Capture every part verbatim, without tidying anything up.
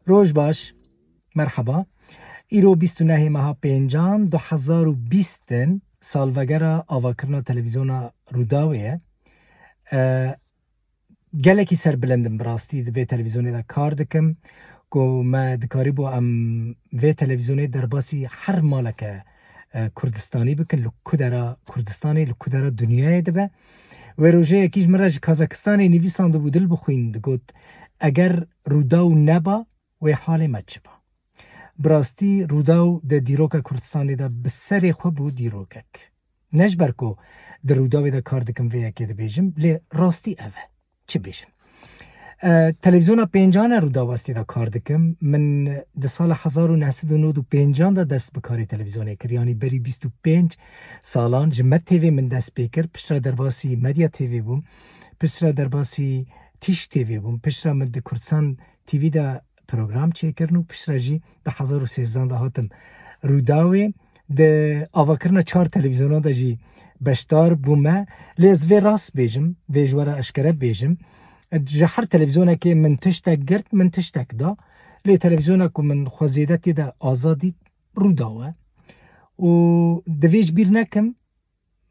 Roj baş, merheba. Îro bîst û nehê meha pêncan du hezar û bîst in, salvegera avakirina televîzyona Rûdawê ye. E, gelekî serbilind im bi rastî di vê televîzyonê de kar dikim. Ku me dikarîbû em vê televîzyonê derbasî her maleke, e, Kurdistanî bikin, li ku dera Kurdistanê, li ku dera dinyayê dibe. Wê rojeyekî ji min re ji Kazakistanê nivîsandibû, dil bixwîn, digot, eger Rûdaw neba, wê halê me çi ba? Bi rastî Rûdaw di dîroka Kurdistanê de bi serê xwe bû dîrokek. Ne ji ber ku di Rûdawê de kar dikim vê yekê dibêjim, lê rastî ev e. Çi bêjim? E, televîzyona pêncan e Rûdaw astê de kar dikim. Min di sala hezar û neh sed û nod û pêncan de dest bi karê televîzyonê kir. Yanî berî bîst û pênc salan ji Med T V min dest pê kir. Piştre derbasî Medya T V bûm. Piştre derbasî Tîş T V bûm. Piştre min di Kurdistan T V de program çêkirin û piştre jî di hezar û sêzdan de hatim Rûdawê. Di avakirina çar televîzyonan de jî beşdar bûme. Lê ez vê rast bêjim, vê ji we re eşkere bêjim. Ji her televîzyonekê min tiştek girt, min tiştek da. Lê televîzyona ku min xwe zêde tê de aza dît, Rûdaw e. Û divê ji bîr nekim,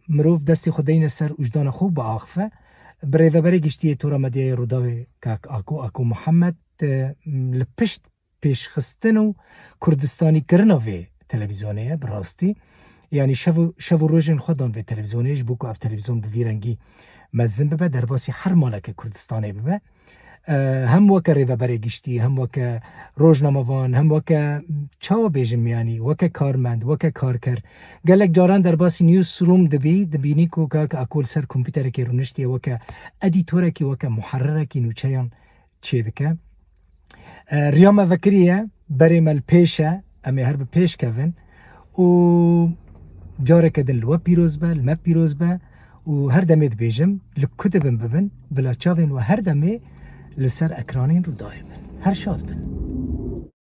mirov destê xwe deyne ser û ji dana xwe biaxife. Bi rêveberê giştî yê Tora Medyayê Rûdawê kak Ako, Ako Muhammed, e, li pişt pêşxistin û kurdistanîkirina vê televîzyonê ye, bi rastî. Yanî şev û, şev û rojên xwe dan vê televîzyonê, ji bo ku ev televîzyon bi vî rengî mezin bibe, derbasî her maleke Kurdistanê bibe. E, hem weke rêveberê giştî, hem weke rojnamevan, hem weke, çawa bêjim, yanî weke karmend, weke karker. Gelek caran derbasî newsroom dibî, dibînî ku kak Ako li ser kompûterekê rûniştiye, weke edîtorekî, weke muherrirekî nûçeyan çêdike. E, riya me vekirî ye, berê me li pêş e, em ê her bi pêş kevin û careke din li we pîroz be, li me pîroz be û her demê dibêjim, li ku dibin bibin, bila çavên we her demê li ser ekranên Rûdawê bin. Her şad bin.